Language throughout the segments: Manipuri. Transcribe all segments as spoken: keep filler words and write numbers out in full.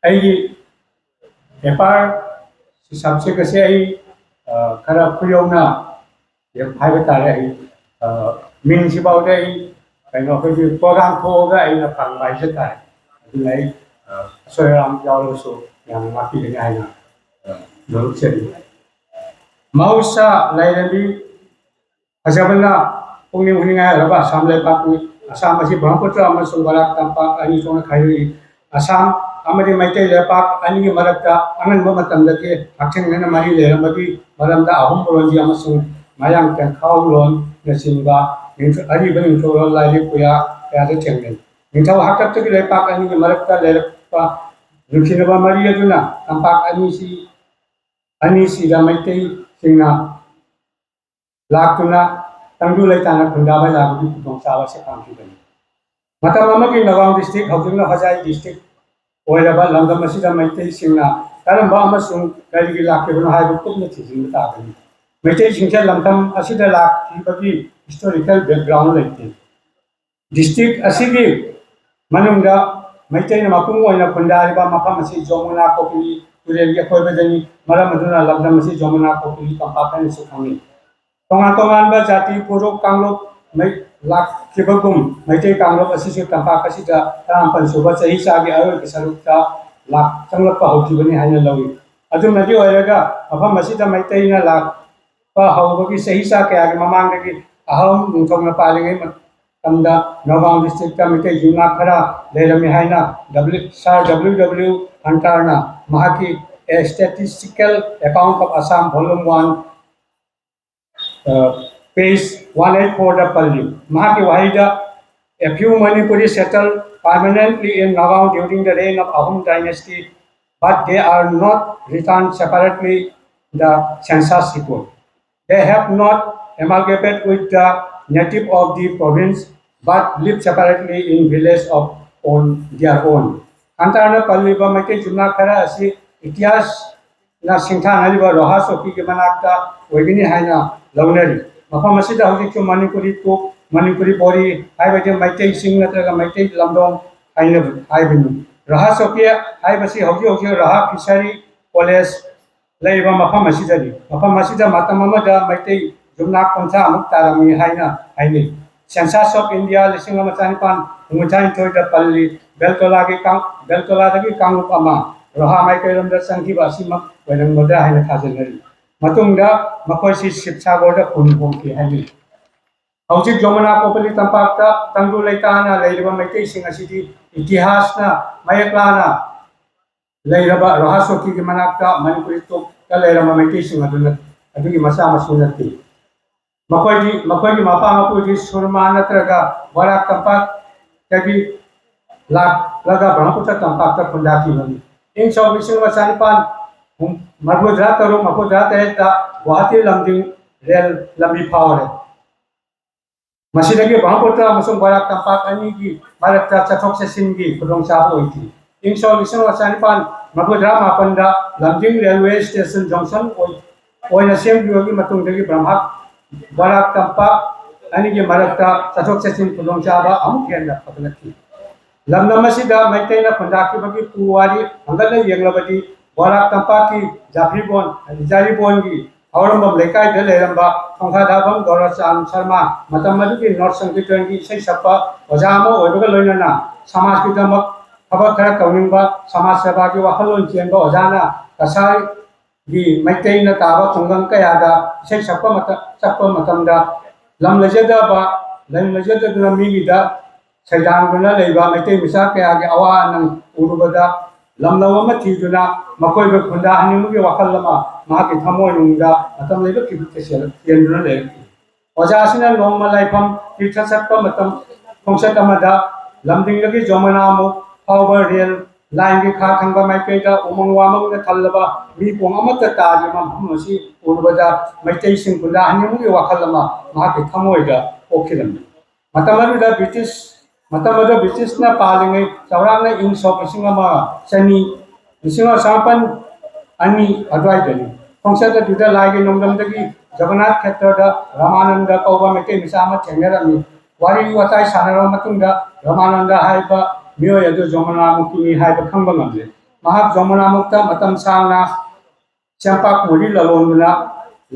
ꯑꯩꯒꯤ ꯑꯦꯐ ꯑꯥꯏ ꯑꯥꯔ ꯁꯕꯖꯦꯛ ꯑꯁꯦ ꯑꯩ, ꯑ, ꯈꯔ ꯈꯨꯌꯧꯅ ꯍꯥꯏꯕ ꯇꯥꯔꯦ꯫ ꯑꯩ, ꯑ, ꯃꯤꯡꯁꯤꯐꯥꯎꯗ ꯑꯩ ꯀꯩꯅꯣ ꯑꯩꯈꯣꯏꯒꯤ ꯄ꯭ꯔꯣꯒ꯭ꯔꯥꯝ ꯊꯣꯛꯑꯒ ꯑꯩꯅ ꯐꯪꯕ ꯍꯥꯏꯖ ꯇꯥꯔꯦ꯫ ꯑꯗꯨꯅ ꯑꯩ, ꯑ, ꯑꯁꯣꯏ ꯑꯔꯥꯟ ꯌꯥꯎꯔꯒꯁꯨ ꯌꯥꯝꯅ ꯉꯥꯛꯄꯤꯒꯅꯤ ꯍꯥꯏꯅ, ꯑ, ꯅꯣꯂꯨꯛꯆꯔꯤ꯫ ꯃꯍꯧꯁꯥ ꯂꯥꯏꯔꯦꯝꯕꯤ ꯐꯖꯕꯅ ꯄꯨꯛꯅꯤꯡ ꯍꯨꯅꯤꯡꯉꯥꯏ ꯑꯣꯏꯔꯕ ꯑꯁꯥꯝ ꯂꯩꯄꯥꯛꯅꯤ꯫ ꯑꯁꯥꯝ ꯑꯁꯤ ꯕ꯭ꯔꯍ꯭ꯃꯄꯨꯇ꯭ꯔ ꯑꯃꯁꯨꯡ ꯕꯔꯥꯛ ꯇꯝꯄꯥꯛ ꯑꯅꯤ ꯊꯣꯛꯅ ꯈꯥꯏꯗꯣꯛꯏ꯫ ꯑꯁꯥꯝ ꯑꯃꯗꯤ ꯃꯩꯇꯩ ꯂꯩꯄꯥꯛ ꯑꯅꯤꯒꯤ ꯃꯔꯛꯇ ꯑꯉꯟꯕ ꯃꯇꯝꯗꯒꯤ ꯍꯛꯊꯦꯡꯅꯅ ꯃꯔꯤ ꯂꯩꯔꯝꯕꯒꯤ ꯃꯔꯝꯗ ꯑꯍꯨꯝ ꯕꯨꯔꯣꯟꯖꯤ ꯑꯃꯁꯨꯡ ꯃꯌꯥꯡ ꯇꯦꯡꯈꯥꯎ ꯂꯣꯟꯅꯆꯤꯡꯕ ꯅꯤꯡꯊ-, ꯑꯔꯤꯕ ꯅꯤꯡꯊꯧꯔꯣꯜ ꯂꯥꯏꯔꯤꯛ ꯄꯨꯌꯥ ꯀꯌꯥꯗ ꯊꯦꯡꯅꯩ꯫ ꯅꯤꯡꯊꯧ ꯍꯥꯛꯇꯛꯇꯒꯤ ꯂꯩꯄꯥꯛ ꯑꯅꯤꯒꯤ ꯃꯔꯛꯇ ꯂꯩꯔꯛꯄ ꯅꯨꯡꯁꯤꯅꯕ ꯃꯔꯤ ꯑꯗꯨꯅ ꯇꯝꯄꯥꯛ ꯑꯅꯤꯁꯤ, ꯑꯅꯤꯁꯤꯗ ꯃꯩꯇꯩꯁꯤꯡꯅ ꯂꯥꯛꯇꯨꯅ ꯇꯪꯗꯨ ꯂꯩꯇꯥꯅ ꯈꯨꯟꯗꯥꯕ ꯌꯥꯕꯒꯤ ꯈꯨꯗꯣꯡꯆꯥꯕ ꯑꯁꯤ ꯐꯪꯈꯤꯕꯅꯤ꯫ ꯃꯇꯝ ꯑꯃꯒꯤ ꯅꯒꯥꯎꯟ ꯗꯤꯁꯇ꯭ꯔꯤꯛ, ꯍꯧꯖꯤꯛꯅ ꯍꯣꯖꯥꯏ ꯗꯤꯁꯇ꯭ꯔꯤꯛ ꯑꯣꯏꯔꯕ ꯂꯝꯗꯝ ꯑꯁꯤꯗ ꯃꯩꯇꯩꯁꯤꯡꯅ ꯀꯔꯝꯕ ꯑꯃꯁꯨꯡ ꯀꯔꯤꯒꯤ ꯂꯥꯛꯈꯤꯕꯅꯣ ꯍꯥꯏꯕ ꯀꯨꯞꯅ ꯊꯤꯖꯤꯟꯕ ꯇꯥꯕꯅꯤ꯫ ꯃꯩꯇꯩꯁꯤꯡꯁꯦ ꯂꯝꯗꯝ ꯑꯁꯤꯗ ꯂꯥꯛꯈꯤꯕꯒꯤ ꯍꯤꯁꯇꯣꯔꯤꯀꯦꯜ ꯕꯦꯛꯒ꯭ꯔꯥꯎꯟ ꯂꯩꯇꯦ꯫ ꯗꯤꯁꯇ꯭ꯔꯤꯛ ꯑꯁꯤꯒꯤ ꯃꯅꯨꯡꯗ ꯃꯩꯇꯩꯅ ꯃꯄꯨꯡ ꯑꯣꯏꯅ ꯈꯨꯟꯗꯥꯔꯤꯕ ꯃꯐꯝ ꯑꯁꯤ ꯖꯃꯨꯅꯥ ꯀꯣꯀꯤꯂꯤ ꯇꯨꯔꯦꯜꯒꯤ ꯑꯀꯣꯏꯕꯗꯅꯤ꯫ ꯃꯔꯝ ꯑꯗꯨꯅ ꯂꯝꯗꯝ ꯑꯁꯤ ꯖꯃꯨꯅꯥ ꯀꯣꯀꯤꯂꯤ ꯇꯝꯄꯥꯛ ꯍꯥꯏꯅꯁꯨ ꯈꯪꯅꯩ꯫ ꯇꯣꯉꯥꯟ ꯇꯣꯉꯥꯟꯕ ꯖꯥꯇꯤ ꯐꯨꯔꯨꯞ ꯀꯥꯡꯂꯨꯞ ꯃꯩ-, ꯂꯥꯛꯈꯤꯕꯒꯨꯝ, ꯃꯩꯇꯩ ꯀꯥꯡꯂꯨꯞ ꯑꯁꯤꯁꯨ ꯇꯝꯄꯥꯛ ꯑꯁꯤꯗ ꯇꯔꯥꯃꯥꯄꯟ ꯁꯨꯕ ꯆꯍꯤꯆꯥꯒꯤ ꯑꯔꯣꯏꯕ ꯁꯔꯨꯛꯇ ꯂꯥꯛ-, ꯆꯪꯂꯛꯄ ꯍꯧꯈꯤꯕꯅꯤ ꯍꯥꯏꯅ ꯂꯧꯏ꯫ ꯑꯗꯨꯝꯅꯗꯤ ꯑꯣꯏꯔꯒ, ꯃꯐꯝ ꯑꯁꯤꯗ ꯃꯩꯇꯩꯅ ꯂꯥꯛꯄ ꯍꯧꯕꯒꯤ ꯆꯍꯤꯆꯥ ꯀꯌꯥꯒꯤ ꯃꯃꯥꯡꯗꯒꯤ ꯑꯍꯧꯝ ꯅꯤꯡꯊꯧꯅ ꯄꯥꯜꯂꯤꯉꯩ ꯃꯇꯝꯗ ꯅꯒꯥꯎꯟ ꯗꯤꯁꯇ꯭ꯔꯤꯛꯇ ꯃꯩꯇꯩ ꯌꯨꯝꯅꯥꯛ ꯈꯔ ꯂꯩꯔꯝꯃꯤ ꯍꯥꯏꯅ W-, Sir W W Hunter ꯅ ꯃꯍꯥꯛꯀꯤ A Statistical Account of Assam Volume one, uh, page one eight four ꯗ ꯄꯜꯂꯤ꯫ ꯃꯍꯥꯛꯀꯤ ꯋꯥꯍꯩꯗ, "A few Manipuri settled permanently in Nagaon during the reign of Ahom dynasty, but they are not returned separately in the census report. They have not amalgamated with the native of the province, but live separately in village of own, their own." ꯍꯟꯇꯔꯅ ꯄꯜꯂꯤꯕ ꯃꯩꯇꯩ ꯌꯨꯝꯅꯥꯛ ꯈꯔ ꯑꯁꯤ ꯏꯇꯤꯍꯥꯁꯅ ꯁꯤꯡꯊꯥꯅꯔꯤꯕ ꯔꯣꯍꯥ ꯆꯧꯀꯤꯒꯤ ꯃꯅꯥꯛꯇ ꯑꯣꯏꯒꯅꯤ ꯍꯥꯏꯅ ꯂꯧꯅꯔꯤ꯫ ꯃꯐꯝ ꯑꯁꯤꯗ ꯍꯧꯖꯤꯛꯁꯨ ꯃꯅꯤꯄꯨꯔꯤ ꯇꯣꯞ, ꯃꯅꯤꯄꯨꯔꯤ ꯕꯣꯔꯤ ꯍꯥꯏꯕꯗꯤ ꯃꯩꯇꯩꯁꯤꯡ ꯅꯠꯇ꯭ꯔꯒ ꯃꯩꯇꯩ ꯂꯝꯗꯣꯡ ꯍꯥꯏꯅꯕ, ꯍꯥꯏꯕꯅꯤ꯫ ꯔꯍꯥ ꯆꯧꯀꯤ ꯍꯥꯏꯕꯁꯤ ꯍꯧꯖꯤꯛ ꯍꯧꯖꯤꯛ ꯔꯍꯥ ꯐꯤꯁꯔꯤ ꯀꯣꯂꯦꯖ ꯂꯩꯔꯤꯕ ꯃꯐꯝ ꯑꯁꯤꯗꯅꯤ꯫ ꯃꯐꯝ ꯑꯁꯤꯗ ꯃꯇꯝ ꯑꯃꯗ ꯃꯩꯇꯩ ꯌꯨꯝꯅꯥꯛ ꯀꯨꯟꯊ꯭ꯔꯥꯃꯨꯛ ꯇꯥꯔꯝꯃꯤ ꯍꯥꯏꯅ ꯍꯥꯏꯅꯩ꯫ Census of India ꯂꯤꯁꯤꯡ ꯑꯃ ꯆꯅꯤꯄꯥꯟ ꯍꯨꯝꯐꯨꯇꯔꯥꯅꯤꯊꯣꯏꯗ ꯄꯜꯂꯤ, ꯕꯦꯜꯇꯣꯂꯥꯒꯤ ꯀꯥꯡ-, ꯕꯦꯜꯇꯣꯂꯥꯗꯒꯤ ꯀꯥꯡꯂꯨꯞ ꯑꯃ ꯔꯣꯍꯥ ꯃꯥꯏꯀꯩꯔꯣꯝꯗ ꯆꯪꯈꯤꯕ ꯑꯁꯤꯃꯛ ꯑꯣꯏꯔꯝꯒꯗ꯭ꯔꯥ ꯍꯥꯏꯅ ꯊꯥꯖꯅꯔꯤ꯫ ꯃꯇꯨꯡꯗ ꯃꯈꯣꯏꯁꯤ ꯁꯤꯕꯁꯥꯒꯔꯗ ꯈꯨꯟ ꯍꯣꯡꯈꯤ ꯍꯥꯏꯅꯩ꯫ ꯍꯧꯖꯤꯛ ꯖꯣꯃꯅꯥ ꯀꯣꯄꯂꯤ ꯇꯝꯄꯥꯛꯇ ꯇꯪꯗꯨ ꯂꯩꯇꯥꯅ ꯂꯩꯔꯤꯕ ꯃꯩꯇꯩꯁꯤꯡ ꯑꯁꯤꯗꯤ ꯏꯇꯤꯍꯥꯁꯅ ꯃꯌꯦꯛ ꯂꯥꯅ ꯂꯩꯔꯕ ꯔꯣꯍꯥ ꯆꯧꯀꯤꯒꯤ ꯃꯅꯥꯛꯇ ꯃꯅꯤꯄꯨꯔꯤ ꯇꯣꯞꯇ ꯂꯩꯔꯝꯕ ꯃꯩꯇꯩꯁꯤꯡ ꯑꯗꯨꯅ, ꯑꯗꯨꯒꯤ ꯃꯆꯥ ꯃꯁꯨ ꯅꯠꯇꯦ꯫ ꯃꯈꯣꯏꯗꯤ, ꯃꯈꯣꯏꯒꯤ ꯃꯄꯥ ꯃꯄꯨꯗꯤ ꯁꯨꯔꯃꯥ ꯅꯠꯇ꯭ꯔꯒ ꯕꯔꯥꯛ ꯇꯝꯄꯥꯛꯇꯒꯤ ꯂꯥꯛꯂꯒ ꯕ꯭ꯔꯍꯃꯄꯨꯇ꯭ꯔ ꯇꯝꯄꯥꯛꯇ ꯈꯨꯟꯗꯥꯈꯤꯕꯅꯤ꯫ ꯏꯪ ꯁꯣꯛ ꯂꯤꯁꯤꯡ ꯑꯃ ꯆꯅꯤꯄꯥꯟ ꯃꯔꯤꯐꯨꯇꯔꯥ ꯇꯔꯨꯛ, ꯃꯔꯤꯐꯨꯇꯔꯥ ꯇꯔꯦꯠꯇ ꯒꯨꯋꯥꯍꯥꯇꯤ ꯂꯝꯖꯤꯡ ꯔꯦꯜ ꯂꯝꯕꯤ ꯐꯥꯎꯔꯦ꯫ ꯃꯁꯤꯗꯒꯤ ꯕ꯭ꯔꯍꯃꯄꯨꯇ꯭ꯔ ꯑꯃꯁꯨꯡ ꯕꯔꯥꯛ ꯇꯝꯄꯥꯛ ꯑꯅꯤꯒꯤ ꯃꯔꯛꯇ ꯆꯠꯊꯣꯛ ꯆꯠꯁꯤꯟꯒꯤ ꯈꯨꯗꯣꯡꯆꯥꯕ ꯑꯣꯏꯈꯤ꯫ ꯏꯪ ꯁꯣꯛ ꯂꯤꯁꯤꯡ ꯑꯃ ꯆꯅꯤꯄꯥꯟ ꯃꯔꯤꯐꯨꯇꯔꯥ ꯃꯥꯄꯟꯗ ꯂꯝꯖꯤꯡ ꯔꯦꯜꯋꯦ ꯁ꯭ꯇꯦꯁꯟ ꯖꯪꯁꯟ ꯑꯣꯏ-, ꯑꯣꯏꯅ ꯁꯦꯝꯈꯤꯕꯒꯤ ꯃꯇꯨꯡꯗꯒꯤ ꯕ꯭ꯔꯍꯃ-, ꯕꯔꯥꯛ ꯇꯝꯄꯥꯛ ꯑꯅꯤꯒꯤ ꯃꯔꯛꯇ ꯆꯠꯊꯣꯛ ꯆꯠꯁꯤꯟ ꯈꯨꯗꯣꯡꯆꯥꯕ ꯑꯃꯨꯛ ꯍꯦꯟꯅ ꯐꯒꯠꯂꯛꯈꯤ꯫ ꯂꯝꯗꯝ ꯑꯁꯤꯗ ꯃꯩꯇꯩꯅ ꯈꯨꯟꯗꯥꯈꯤꯕꯒꯤ ꯄꯨꯋꯥꯔꯤ ꯍꯪꯒꯠꯅ ꯌꯦꯡꯂꯕꯗꯤ, ꯕꯔꯥꯛ ꯇꯝꯄꯥꯛꯀꯤ ꯖꯥꯐꯤꯕꯣꯟ, ꯍꯥꯏꯗꯤ ꯖꯥꯔꯤꯕꯣꯟꯒꯤ ꯍꯧꯔꯝꯕꯝ ꯂꯩꯀꯥꯏꯗ ꯂꯩꯔꯝꯕ ꯈꯣꯡꯈꯥꯗꯥꯕꯝ ꯒꯧꯔꯆꯥꯟ ꯁꯔꯃ, ꯃꯇꯝ ꯑꯗꯨꯒꯤ ꯅꯣꯔꯠ ꯁꯪꯀꯤꯔꯇꯟꯒꯤ ꯏꯁꯩ ꯁꯛꯄ ꯑꯣꯖꯥ ꯑꯃ ꯑꯣꯏꯕꯒ ꯂꯣꯏꯅꯅ ꯁꯃꯥꯖꯀꯤꯗꯃꯛ ꯊꯕꯛ ꯈꯔ ꯇꯧꯅꯤꯡꯕ, ꯁꯃꯥꯖ ꯁꯦꯕꯥꯒꯤ ꯋꯥꯈꯜꯂꯣꯟ ꯆꯦꯟꯕ ꯑꯣꯖꯥꯅ ꯀꯁꯥꯔꯒꯤ ꯃꯩꯇꯩꯅ ꯇꯥꯕ ꯈꯨꯡꯒꯪ ꯀꯌꯥꯗ ꯏꯁꯩ ꯁꯛꯄ ꯃꯇ-, ꯆꯠꯄ ꯃꯇꯝꯗ ꯂꯝ ꯂꯩꯖꯗꯕ, ꯂꯝ ꯂꯩꯖꯗꯗꯨꯅ ꯃꯤꯒꯤꯗ ꯁꯩꯗꯥꯡꯗꯨꯅ ꯂꯩꯕ ꯃꯩꯇꯩ ꯃꯆꯥ ꯀꯌꯥꯒꯤ ꯑꯋꯥ ꯑꯅꯪ ꯎꯔꯨꯕꯗ ꯂꯝꯗꯝ ꯑꯃ ꯊꯤꯗꯨꯅ ꯃꯈꯣꯏꯕꯨ ꯈꯨꯟꯗꯥꯍꯟꯅꯤꯡꯕꯒꯤ ꯋꯥꯈꯜ ꯑꯃ ꯃꯍꯥꯛꯀꯤ ꯊꯃꯣꯏꯅꯨꯡꯗ ꯃꯇꯝ ꯂꯩꯕ ꯈꯤꯕꯤꯛꯇ ꯆꯦꯜ-, ꯆꯦꯟꯗꯨꯅ ꯂꯩꯔꯛꯈꯤ꯫ ꯑꯣꯖꯥꯁꯤꯅ ꯅꯣꯡꯃ ꯂꯥꯏꯐꯝ ꯇꯤꯔꯊ ꯆꯠꯄ ꯃꯇꯝ ꯈꯣꯡꯆꯠ ꯑꯃꯗ ꯂꯝꯗꯤꯡꯗꯒꯤ ꯖꯣꯃꯅꯥꯃꯨꯛ ꯐꯥꯎꯕ ꯔꯦꯜ ꯂꯥꯏꯟꯒꯤ ꯈꯥ ꯊꯪꯕ ꯃꯥꯏꯀꯩꯗ ꯎꯃꯪ ꯋꯥꯃꯪꯅ ꯊꯜꯂꯕ ꯃꯤ ꯄꯣꯡ ꯑꯃꯠꯇ ꯇꯥꯗ꯭ꯔꯤꯕ ꯃꯐꯝ ꯑꯁꯤ ꯎꯔꯨꯕꯗ ꯃꯩꯇꯩꯁꯤꯡ ꯈꯨꯟꯗꯥꯍꯟꯅꯤꯡꯕꯒꯤ ꯋꯥꯈꯜ ꯑꯃ ꯃꯍꯥꯛꯀꯤ ꯊꯃꯣꯏꯗ ꯄꯣꯛꯈꯤꯔꯝꯃꯤ꯫ ꯃꯇꯝ ꯑꯗꯨꯗ ꯕ꯭ꯔꯤꯇꯤꯁ, ꯃꯇꯝ ꯑꯗꯨꯗ ꯕ꯭ꯔꯤꯇꯤꯁꯅ ꯄꯥꯜꯂꯤꯉꯩ ꯆꯥꯎꯔꯥꯛꯅ ꯏꯪ ꯁꯣꯛ ꯂꯤꯁꯤꯡ ꯑꯃ ꯆꯅꯤ, ꯂꯤꯁꯤꯡ ꯑꯃ ꯆꯃꯥꯄꯟ ꯑꯅꯤ ꯑꯗꯨꯋꯥꯏꯗꯅꯤ꯫ ꯈꯣꯡꯆꯠ ꯑꯗꯨꯗ ꯂꯥꯏꯒꯤ ꯅꯣꯡꯗꯝꯗꯒꯤ ꯖꯒꯟꯅꯥꯊ ꯈꯦꯇ꯭ꯔꯗ ꯔꯥꯃꯥꯅꯟꯗ ꯀꯧꯕ ꯃꯩꯇꯩ ꯃꯆꯥ ꯑꯃ ꯊꯦꯡꯅꯔꯝꯃꯤ꯫ ꯋꯥꯔꯤ ꯋꯥꯇꯥꯏ ꯁꯥꯟꯅꯔꯕ ꯃꯇꯨꯡꯗ ꯔꯥꯃꯥꯅꯟꯗ ꯍꯥꯏꯕ ꯃꯤꯑꯣꯏ ꯑꯗꯨ ꯖꯣꯃꯅꯥꯃꯨꯛꯀꯤꯅꯤ ꯍꯥꯏꯕ ꯈꯪꯕ ꯉꯝꯂꯦ꯫ ꯃꯍꯥꯛ ꯖꯣꯃꯅꯥꯃꯨꯛꯇ ꯃꯇꯝ ꯁꯥꯡꯅ ꯆꯦꯝꯄꯥꯛ ꯃꯣꯔꯤ ꯂꯂꯣꯟꯗꯨꯅ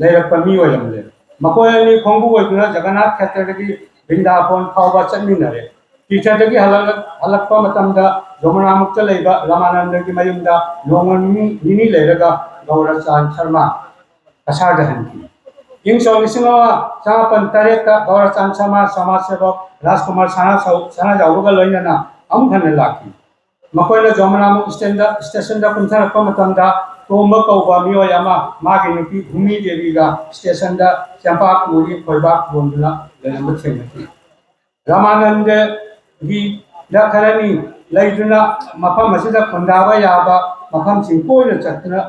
ꯂꯩꯔꯛꯄ ꯃꯤ ꯑꯣꯏꯔꯝꯂꯦ꯫ ꯃꯈꯣꯏ ꯑꯅꯤ ꯈꯣꯡꯕꯨ ꯑꯣꯏꯗꯨꯅ ꯖꯒꯟꯅꯥꯊ ꯈꯦꯇ꯭ꯔꯗꯒꯤ ꯕ꯭ꯔꯤꯟꯗꯥꯕꯣꯟ ꯐꯥꯎꯕ ꯆꯠꯃꯤꯟꯅꯔꯦ꯫ ꯇꯤꯔꯊꯗꯒꯤ ꯍꯜꯂꯛ-, ꯍꯜꯂꯛꯄ ꯃꯇꯝꯗ ꯖꯣꯃꯅꯥꯃꯨꯛꯇ ꯂꯩꯕ ꯔꯥꯃꯥꯅꯟꯗꯒꯤ ꯃꯌꯨꯝꯗ ꯅꯣꯡꯃ ꯅꯤꯅꯤ, ꯅꯤꯅꯤ ꯂꯩꯔꯒ ꯒꯧꯔꯆꯥꯟ ꯁꯔꯃ ꯀꯁꯥꯔꯗ ꯍꯟꯈꯤ꯫ ꯏꯪ ꯁꯣꯛ ꯂꯤꯁꯤꯡ ꯑꯃ ꯆꯃꯥꯄꯟ ꯇꯔꯦꯠꯇ ꯒꯧꯔꯆꯥꯟ ꯁꯔꯃ ꯁꯃꯥꯖ ꯁꯦꯕꯣꯛ ꯔꯥꯖꯀꯨꯃꯥꯔ ꯁꯅꯥ-, ꯁꯅꯥꯖꯥꯎꯕꯒ ꯂꯣꯏꯅꯅ ꯑꯃꯨꯛ ꯍꯟꯅ ꯂꯥꯛꯈꯤ꯫ ꯃꯈꯣꯏꯅ ꯖꯣꯃꯅꯥꯃꯨꯛ ꯁ꯭ꯇꯦꯟꯗ-, ꯁ꯭ꯇꯦꯁꯟꯗ ꯀꯨꯝꯊꯔꯛꯄ ꯃꯇꯝꯗ ꯇꯣꯝꯕ ꯀꯧꯕ ꯃꯤꯑꯣꯏ ꯑꯃ ꯃꯥꯒꯤ ꯅꯨꯄꯤ ꯚꯨꯃꯤ ꯗꯦꯕꯤꯒ ꯁ꯭ꯇꯦꯁꯟꯗ ꯆꯦꯝꯄꯥꯛ ꯃꯣꯔꯤ ꯈꯣꯏꯕꯥꯛ ꯌꯣꯟꯗꯨꯅ ꯂꯩꯔꯝꯕ ꯊꯦꯡꯅꯈꯤ꯫ ꯔꯥꯃꯥꯅꯟꯗꯒꯤꯗ ꯈꯔꯅꯤ ꯂꯩꯗꯨꯅ ꯃꯐꯝ ꯑꯁꯤꯗ ꯈꯨꯟꯗꯥꯕ ꯌꯥꯕ ꯃꯐꯝꯁꯤꯡ ꯀꯣꯏꯅ ꯆꯠꯇꯨꯅ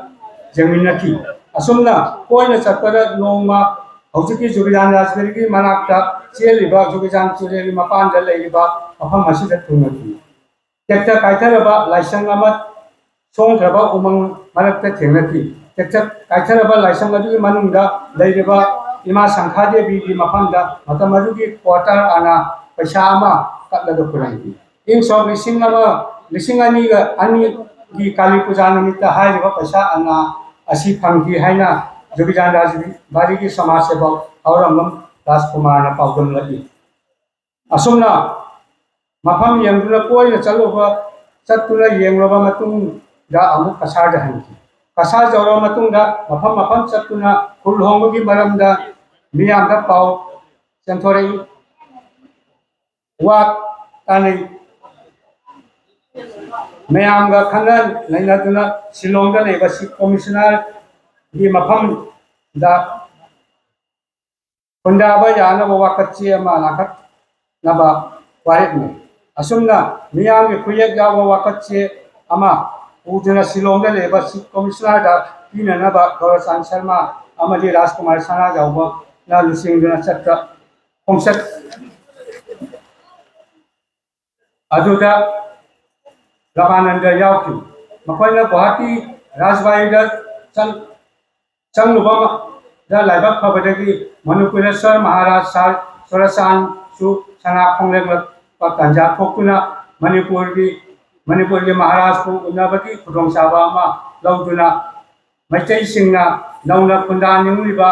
ꯌꯦꯡꯃꯤꯟꯅꯈꯤ꯫ ꯑꯁꯨꯝꯅ ꯀꯣꯏꯅ ꯆꯠꯄꯗ ꯅꯣꯡꯃ ꯍꯧꯖꯤꯛꯀꯤ ꯖꯨꯒꯤꯖꯥꯟ ꯔꯥꯖꯒꯤꯔꯤꯒꯤ ꯃꯅꯥꯛꯇ ꯆꯦꯜꯂꯤꯕ ꯖꯨꯒꯤꯖꯥꯟ ꯇꯨꯔꯦꯜꯒꯤ ꯃꯄꯥꯟꯗ ꯂꯩꯔꯤꯕ ꯃꯐꯝ ꯑꯁꯤꯗ ꯊꯨꯡꯂꯈꯤ꯫ ꯇꯦꯛꯇ ꯀꯥꯏꯊꯔꯕ ꯂꯥꯏꯁꯪ ꯑꯃ ꯁꯣꯡꯈ꯭ꯔꯕ ꯎꯃꯪ ꯃꯔꯛꯇ ꯊꯦꯡꯅꯈꯤ꯫ ꯇꯦꯛꯇ ꯀꯥꯏꯊꯔꯕ ꯂꯥꯏꯁꯪ ꯑꯗꯨꯒꯤ ꯃꯅꯨꯡꯗ ꯂꯩꯔꯤꯕ ꯏꯃꯥ ꯁꯪꯈꯥꯗꯦꯕꯤꯒꯤ ꯃꯐꯝꯗ ꯃꯇꯝ ꯑꯗꯨꯒꯤ ꯀ꯭ꯋꯥꯇꯔ ꯑꯅꯥ ꯄꯩꯁꯥ ꯑꯃ ꯀꯠꯂꯒ ꯈꯨꯔꯨꯝꯈꯤ꯫ ꯏꯪ ꯁꯣꯛ ꯂꯤꯁꯤꯡ ꯑꯃ, ꯂꯤꯁꯤꯡ ꯑꯅꯤꯒ ꯑꯅꯤꯒꯤ ꯀꯥꯂꯤ ꯄꯨꯖꯥ ꯅꯨꯃꯤꯠꯇ ꯍꯥꯏꯔꯤꯕ ꯄꯩꯁꯥ ꯑꯅꯥ ꯑꯁꯤ ꯐꯪꯈꯤ ꯍꯥꯏꯅ ꯖꯨꯒꯤꯖꯥꯟ ꯔꯥꯖꯕꯥꯔꯤꯒꯤ ꯁꯃꯥꯖ ꯁꯦꯕꯣꯛ ꯍꯥꯎꯔꯝꯕꯝ ꯔꯥꯖꯀꯨꯃꯥꯔꯅ ꯄꯥꯎꯗꯝꯂꯛꯏ꯫ ꯑꯁꯨꯝꯅ ꯃꯐꯝ ꯌꯦꯡꯗꯨꯅ ꯀꯣꯏꯅ ꯆꯠꯂꯨꯕ, ꯆꯠꯇꯨꯅ ꯌꯦꯡꯂꯕ ꯃꯇꯨꯡꯗ ꯑꯃꯨꯛ ꯀꯁꯥꯔꯗ ꯍꯟꯈꯤ꯫ ꯀꯁꯥꯔ ꯌꯧꯔꯕ ꯃꯇꯨꯡꯗ ꯃꯐꯝ ꯃꯐꯝ ꯆꯠꯇꯨꯅ ꯈꯨꯜ ꯍꯣꯡꯕꯒꯤ ꯃꯔꯝꯗ ꯃꯤꯌꯥꯝꯗ ꯄꯥꯎ ꯆꯦꯟꯊꯣꯔꯛꯏ꯫ ꯋꯥ ꯇꯥꯅꯩ꯫ ꯃꯌꯥꯝꯒ ꯈꯟꯅ ꯅꯩꯅꯗꯨꯅ ꯁꯤꯂꯣꯡꯗ ꯂꯩꯕ ꯆꯤꯐ ꯀꯃꯤꯁꯅꯔꯒꯤ ꯃꯐꯝꯗ ꯈꯨꯟꯗꯥꯕ ꯌꯥꯅꯕ ꯋꯥꯀꯠ ꯆꯦ ꯑꯃ ꯂꯥꯡꯈꯠꯅꯕ ꯋꯥꯔꯦꯞꯅꯩ꯫ ꯑꯁꯨꯝꯅ ꯃꯤꯌꯥꯝꯒꯤ ꯈꯨꯌꯦꯛ ꯌꯥꯎꯕ ꯋꯥꯀꯠ ꯆꯦ ꯑꯃ ꯄꯨꯗꯨꯅ ꯁꯤꯂꯣꯡꯗ ꯂꯩꯕ ꯆꯤꯐ ꯀꯃꯤꯁꯅꯔꯗ ꯄꯤꯅꯅꯕ ꯒꯧꯔꯆꯥꯟ ꯁꯔꯃ ꯑꯃꯗꯤ ꯔꯥꯖꯀꯨꯃꯥꯔ ꯁꯅꯥꯖꯥꯎꯕꯅ ꯂꯨꯆꯤꯡꯗꯨꯅ ꯆꯠꯄ ꯈꯣꯡꯆꯠ ꯑꯗꯨꯗ ꯔꯃꯥꯅꯟꯗ ꯌꯥꯎꯈꯤ꯫ ꯃꯈꯣꯏꯅ ꯒꯨꯋꯥꯍꯥꯇꯤ ꯔꯥꯖꯕꯥꯔꯤꯗ ꯆꯪ-, ꯆꯪꯂꯨꯕꯗ ꯂꯥꯏꯕꯛ ꯐꯕꯗꯒꯤ ꯃꯅꯤꯄꯨꯔꯦꯁ꯭ꯋꯔ ꯃꯍꯥꯔꯥꯖ ꯁꯥꯔ ꯆꯨꯔꯥꯆꯥꯟꯁꯨ ꯁꯅꯥ ꯈꯣꯡꯂꯦꯛꯂꯛꯄ ꯇꯥꯟꯖꯥ ꯊꯣꯛꯇꯨꯅ ꯃꯅꯤꯄꯨꯔꯒꯤ ꯃꯅꯤꯄꯨꯔꯒꯤ ꯃꯍꯥꯔꯥꯖꯄꯨ ꯎꯅꯕꯒꯤ ꯈꯨꯗꯣꯡꯆꯥꯕ ꯑꯃ ꯂꯧꯗꯨꯅ ꯃꯩꯇꯩꯁꯤꯡꯅ ꯅꯧꯅ ꯈꯨꯟꯗꯥꯅꯤꯡꯂꯤꯕ